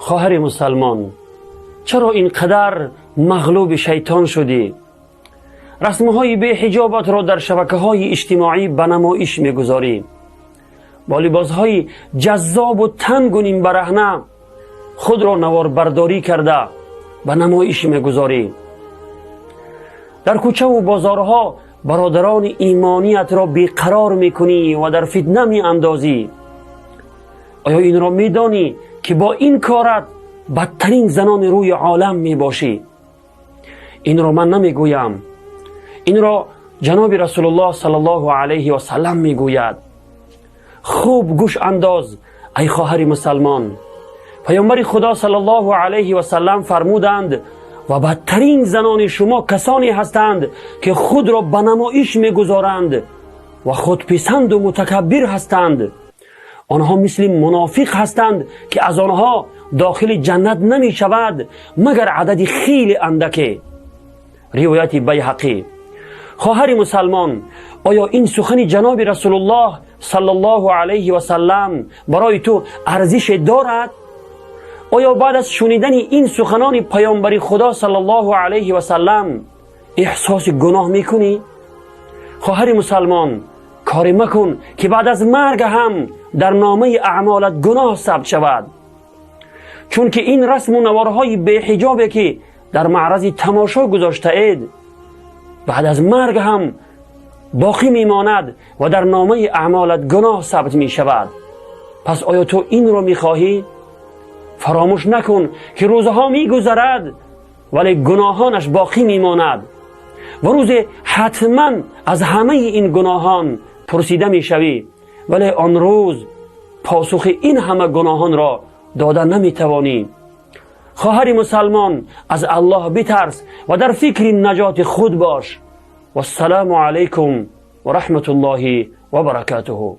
Хоҳари мусалмон, чаро ин қадар мағлуби шайтон шудӣ? Расмҳои беҳиҷобатро дар шабакаҳои иҷтимоӣ ба намоиш мегузорӣ. Бо либосҳои ҷаззобу тангу нимбараҳна худро наворбардорӣ карда ба намоиш мегузорӣ. Дар кӯчаву бозорҳо бародарони имониятро беқарор мекунӣ ва дар фитна меандозӣ. Оё инро медонӣ, ки бо ин корат бадтарин занони рӯи олам мебошӣ? Инро ман намегӯям, инро ҷаноби Расулуллоҳ саллаллоҳу алайҳи васаллам мегӯяд. Хуб гӯш андоз, ай хоҳари мусалмон. Паёмбари Худо саллаллоҳу алайҳи васаллам фармуданд: ва бадтарин занони шумо касоне ҳастанд, ки худро ба намоиш мегузоранд ва худписанду мутакаббир ҳастанд. Онҳо мисли мунофиқ ҳастанд, ки аз онҳо дохили ҷаннат намешавад, магар адади хеле андаке. Ривояти Байҳақӣ. Хоҳари мусалмон, оё ин сухани ҷаноби Расулуллоҳ саллаллоҳу алайҳи васаллам барои ту арзише дорад? Оё баъд аз шунидани ин суханони паёмбари Худо саллаллоҳу алайҳи васаллам эҳсоси гуноҳ мекунӣ? Хоҳари мусалмон, коре макун, ки баъд аз марг ҳам дар номаи аъмолат гуноҳ сабт шавад, чунки ин расму наворҳои беҳиҷобе, ки дар маърази тамошо гузоштаед, баъд аз марг ҳам боқӣ мемонад ва дар номаи аъмолат гуноҳ сабт мешавад. Пас оё ту инро мехоҳӣ? Фаромӯш накун, ки рӯзҳо мегузарад, вале гуноҳонаш боқӣ мемонад ва рӯзе ҳатман аз ҳамаи ин гуноҳон пурсида мешавӣ, вале он рӯз посухи ин ҳама гуноҳонро дода наметавонӣ. Хоҳари мусалмон, аз Аллоҳ битарс ва дар фикри наҷоти худ бош. Вассалому алайкум ва раҳматуллоҳи ва баракатуҳу.